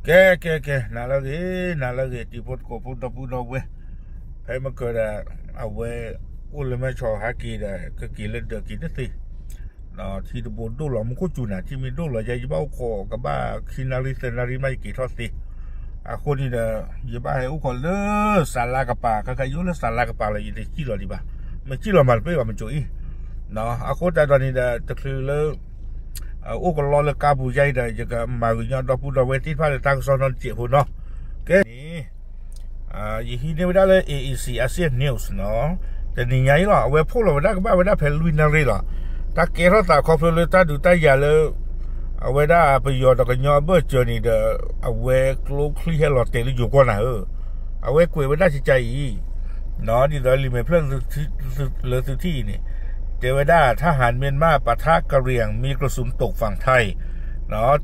ကဲ ကဲ ကဲ နၤလၢအဂ့ၤ နၤလၢအဂ့ၤ တံၤဖိသကိးဖိဒီပုၢ်ဒီဝဲၢ်, ဖဲမ့ၢ်ကၢၤဒီး အဝဲ အိၣ်လၢမဲၢ်ဆီးဟဲက့ၤဒီး ကက့ၤလၢဒၢးက့ၤတသ့, ထံတဘိဒိၣ်လီၤ မူခိၣ်စူၤနၤ ထံမ့ၢ်ဒိၣ်လီၤယဲ ယဘၣ်အိၣ်ခိးကဘၣ်ခံနၣ်ရံၣ်သၢနၣ်ရံၣ်မး ယက့ၤထီၣ်သ့, အဃိန့ၣ်ဒီး ယဘၣ်ဟဲအိၣ်ခိးလၢ စၤလါကပၤ ခဲခါယအိၣ်လၢစၤလါကပၤလီၤ ယတစံၣ်လီၤဒံးဘၣ်, မ့ၢ်စံၣ်လီၤမၤတပ့ၢ်ဘၣ် မ့ၢ်ကၠိအံၤ, အဃိသတးဒီးန့ၣ်ဒီး တချုးလၢ အိၣ်ကလီလၢကါပူၤယါအံၤဒီး ယကမၤဂ့ၤညီဒီပုၢ်ဒီဝဲၢ်သ့ၣ်တဖၣ်လၢတၢ်ကစီၣ်နီတစဲးဖိနီၤ, ကဲန့ၣ် ယဟံးန့ၢ်ဝဲဒၣ်လၢ A E C Asia News နီၤ, တနံၤညါအံၤလီၤ အဝဲဖီၣ်လီၤဝဲဒၣ်ကဘၣ်ဝဲဒၣ်ဖဲလွံၢ်နၣ်ရံၣ်လီၤ, တၢ်ကဲထီၣ်သးခီဖျိလၢတၢ်ဒုးတၢ်ယၤလၢ အဝဲဒၣ်ပယီၤဒီးကညီအဘၢၣ်စၢၤန့ၣ်ဒီး အဝဲကျိချံဟဲလီၤတဲာ်လၢယိၤကီၢ်နၤဧၢ, အဝဲကွဲးဝဲဒၣ်ကကါအံၤ ဒ်သိးလံာ်မဲာ်ဖျၢၣ်လၢသုထံၣ်အံၤန့ၣ် တဲဝဲဒၣ် ทหารเมียนมาปะทะกะเหรี่ยง มีกระสุนตกฝั่งไทย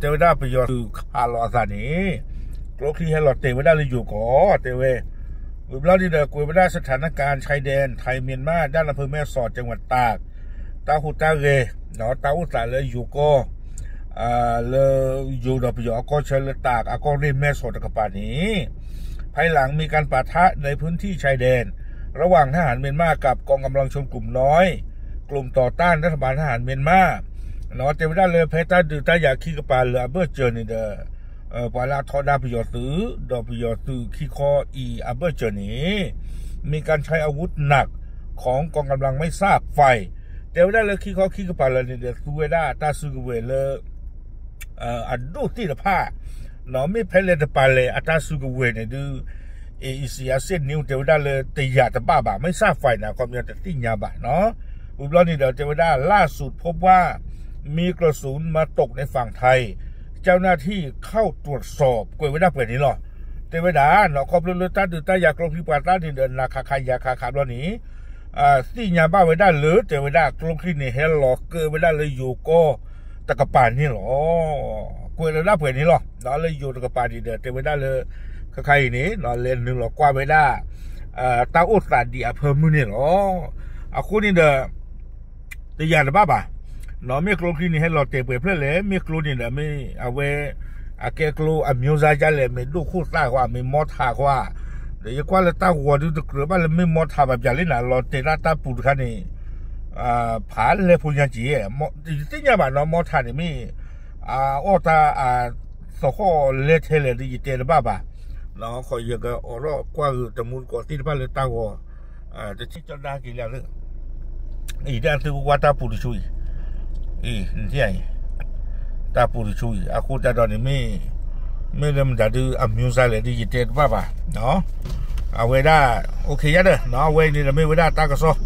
တဲဝဲဒၣ်ပယီၤသုးခးလီၤအသးန့ၣ် ကျိချံဟဲလီၤတဲာ်ဝဲဒၣ်လၢယိၤကီၢ် တဲဝဲ, ဝံၤဘျီဒ်ဒီး ကွဲးဝဲဒၣ် สถานการณ์ชายแดนไทยเมียนมา ด้านอำเพอแม่สอดจังหวัดตาก တၢ်ဟူးတၢ်ဂဲၤ တၢ်အိၣ်သးလၢယိၤကီၢ် လၢယိၤဒီးပယီၤအကီၢ်ဆၢလၢတၢးအကီၢ်ရ့ၣ်မဲၢ်ဆီးတကပၤန့ၣ် ภายหลังมีการปะทะในพื้นที่ชายแดน ระหว่างทหารเมียนมากับกองกำลังชนกลุ่มน้อย กลุ่มต่อต้านรัฐบาลทหารเมียนมา တဲဝဲဒၣ်လၢဖဲတၢ်ဒုးတၢ်ယၤခံကပၤလၢအဘၢၣ်စၢၤန့ၣ်ဒီး ပှၤလၢအထီဒါပယီၤသုး ဒီးပယီၤသုးခံခီအံၤအဘၢၣ်စၢၤန့ၣ် มีการใช้อาวุธหนักของกองกำลังไม่ทราบฝ่าย တဲဝဲဒၣ်လၢခံခီခံကပၤလၢာ်န့ၣ်ဒီး သူဝဲဒၣ်တၢ်စုကဝဲၤလၢ အဒိၣ်သ့ၣ်တဖၣ် မ့ၢ်ဖဲလဲၣ်တပၤလဲၣ်အတၢ်စုကဝဲၤန့ၣ်ဒုး A E C Asia News တဲဝဲဒၣ်လၢတယာ်တဘၣ်ဘၣ် ไม่ทราบฝ่าย န့ၣ် အခီပညီတသ့ၣ်ညါဘၣ်နီၤ, ဝံၤဘျီန့ၣ်ဒီးတဲဝဲဒၣ် ล่าสุดพบว่ามีกระสุนมาตกในฝั่งไทย เจ้าหน้าที่เข้าตรวจสอบ ကွဲးဝဲဒၣ်ပှဲၤန့ၣ်လီၤ, တဲဝဲဒၣ်နီၤ ခီဖျိလၢတၢ်ဒုးတၢ်ယၤကျိချံပှၤသၣ်န့ၣ်ဒီး နၤခးခးယၤခးခးဘျီန့ၣ် သ့ၣ်ညါဘၣ်ဝဲဒၣ်လၢ တဲဝဲဒၣ်ကျိချံန့ၣ် ဟဲလီၤကၢဝဲဒၣ်လၢယိၤကီၢ်တကပၤန့ၣ်လီၤ, ကွဲးလီၤဒၣ်ပှဲၤန့ၣ်လီၤ, လၢယိၤတကပၤန့ၣ်ဒီး တဲဝဲဒၣ်လၢ ခဲခါအံၤန့ၣ် လဲၤနုာ်လီၤကွၢ်ဝဲဒၣ် တၢ်အိၣ်သးဒံးအဖၢမုၢ်န့ၣ်လီၤ, အဃိန့ၣ်ဒီး တယာ်တဘၣ်ဘၣ်, မ့ၢ်ကျိချံန့ၣ် ဟဲလီၤတဲာ်ပှဲၤဖျၢၣ်လဲၣ် မ့ၢ်ကျိန့ၣ်ဒီး မ့ၢ်အဝဲ အကဲကျိ အမျိုးအစား ဒ်လဲၣ် မ့ၢ်ဒိၣ်ခိၣ်သၣ်ခွါ မ့ၢ်မီထးခွါ, ဒီးယကွၢ်လၢတၢ်ဂီၤဒုးတကြၢးဘၣ်လၢမ့ၢ်မီထးဘၣ်ပျၢ်လံနၤ လီၤတဲာ်တၢ်တၢ်ပူၤတခါန့ၣ် ဖးလဲၢ်ဖိညါက့ၤ, ယသ့ၣ်ညါဘၣ်နီၤ မီထးန့ၣ်မ့ၢ် အအီၣ်တၢ် သဟီၣ်လဲထဲလဲၣ်ဒီး ယတဲတဘၣ်ဘၣ်, ခီယကအိးထီၣ်ကွၢ်ဂ့ၤတမူတကိးသ့ၣ်တဖၣ်လၢတၢ်ဂီၤ, တထံၣ်ကၠီဒါက့ၤလၢ အံၤဒၣ်သုကကွၢ်တၢ်ပူၤတဆူအံၤ, အံၤ နထံၣ်အံၤ, တၢ်ပူၤတဆူအံၤ အဃိသတးဒီးန့ၣ်မ့ၢ်, မ့ၢ်လၢမတၤဒုး အမျိုးအစား လဲၣ်ဒီး ယတဲတဘၣ်ဘၣ်, အဝဲဒၣ် okay ယါဒီး အဝဲအံၤန့ၣ်ဒီးမ့ၢ်ဝဲဒၣ်တၢ်ကစီၣ်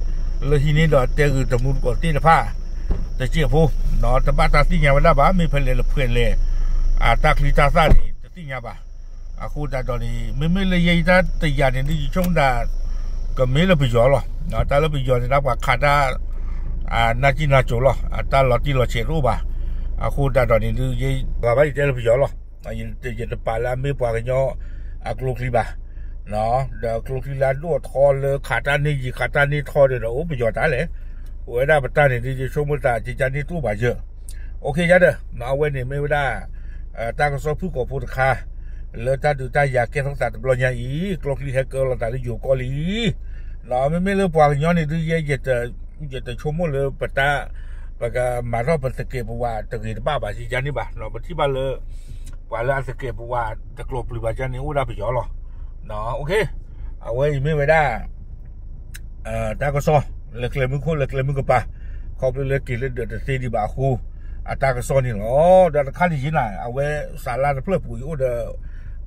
လၢဟံးန့ၢ်ဒီးတဲဂ့ၤတမူတကိးသ့ၣ်တဖၣ် တစဲးဖိ, တဘၣ်တၢ်သ့ၣ်ညါဝဲဒၣ်ဘၣ် မ့ၢ်ဖဲလဲၣ်တဖှဲးလဲၣ်, အတၢ်ချံတၢ်သၣ်န့ၣ် တသ့ၣ်ညါဘၣ်, အဃိသတးဒီးန့ၣ် မ့မ့ၢ်လၢယဲယတၢ်တယာ်န့ၣ်ဒုး ယဆိကမိၣ်ဒၣ် ကမ့ၢ်လၢပယီၤလီၤ, တၢ်လၢပယီၤန့ၣ် တၢ်ပှၤခးတၢ် နၢ်ကံၢ်နၢ်ကၠိၤလီၤ, အတၢ်လီၤတံၢ်လီၤဆဲးတအိၣ်ဘၣ်, အဃိသတးဒီးန့ၣ်ဒုး ယဲ ပှၤဘၣ်ယတဲလၢပယီၤလီၤ, ယတပာ်လၢအမ့ၢ်ပှၤကညီအကျိချံဘၣ်, ဒီးကျိချံလၢအဒိၣ်အထီလၢခးတၢ်န့ၢ်ယံၤခးတၢ်န့ၢ်ထီဒီး အိၣ်ပယီၤတၢ်လဲၣ်, အိၣ်ဝဲဒၣ်ပတၢ်န့ၣ်ဒုး ယဆိကမိၣ်သး ကကန့ၢ်တအိၣ်ဘၣ်ယၢ်, okay ယါဒီး အဝဲန့ၣ်မ့ၢ်ဝဲဒၣ် တၢ်ကစီၣ်ဖုၣ်ကိာ်ဖိတခါ လၢတၢ်ဒုးတၢ်ယၤကဲထီၣ်သးတဘျီညါအံၤ ကျိချံဟဲကၢလီၤသးလၢယိၤကီၢ်လံ, မ့မ့ၢ်လၢပှၤကညီန့ၣ်ဒုး ယဲ ယတဆိကမိၣ်လၢပတၢ် ပကမၤထီၣ်ပသကဲးပဝးတဂ့ၤတဘၣ်ဘၣ် ယယါန့ၣ်ဘၣ်, ပထံၣ်ဘၣ်လၢ ပှၤလၢအသကဲးပဝးတကျိၤပျုၤဘၣ်ယါန့ၣ် အိၣ်ဒၣ်ပယီၤလီၤ, okay အဝဲအံၤမ့ၢ်ဝဲဒၣ် တၢ်ကစီၣ် လဲၤကျဲမုၢ်ခိၣ်လဲၤကျဲမုၢ်ကပၤ, ခီဖျိလၢက့ၤလၢဒၢးတသ့ဒံးဘၣ်အဃိ အတၢ်ကစီၣ်န့ၣ်လီၤ. ဒီးတခါန့ၣ်ယံၤနၤ အဝဲစးလါတဖျၢၣ်ပူၤအံၤအိၣ်ဒီး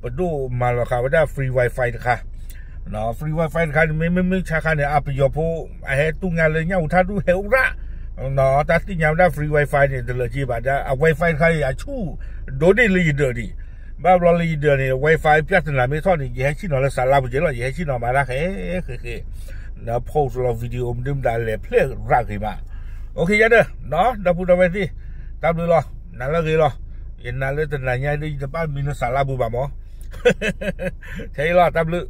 ပဒိၣ်မၤလီၤဃာ်ဝဲဒၣ် free wifi တခါ, free wifi တခါန့ၣ် မ့မ့ၢ်မုၢ်ဆါခါန့ၣ် အပယီၤဖိ အဟဲတူၢ်ငါလၢညၣ်အူထၣ်ဒူၣ်ဟဲအိၣ်ရၣ်, တၢ်သ့ၣ်ညါဝဲဒၣ် free wifi န့ၣ် တလၢာ်က့ၤဘၣ်ဒီး အ wifi တခါအံၤ အဆူၣ်ဒိၣ်န့ၢ်လၢယဒၢးဒံး, ဘၣ်ဘျီလၢယဒၢးန့ၣ် wifi ပြဿနာမ့ၢ်ထီၣ်န့ၣ် ယဟဲဆ့ၣ်နီၤလၢစးလါပူၤက့ၤလီၤ, ယဟဲဆ့ၣ်နီၤမၤတၢ်ဃဲဃဲဃဲ, ဒီး post လီၤ video မနုၤမတၤလဲၤဖျဲၣ်ရၣ်ဂ့ၤမး, okay ယါဒီး ဒီပုၢ်ဒီဝဲၢ်သ့ၣ်, တၢ်ဘျုးလီၤ, နၤလၢအဂ့ၤလီၤ, ယနာ်လၢတနၤညါဒ်ယတဘၣ်မံလၢစးလါပူၤဘၣ်မး, ခဲအံၤလီၤ တၢ်ဘျုး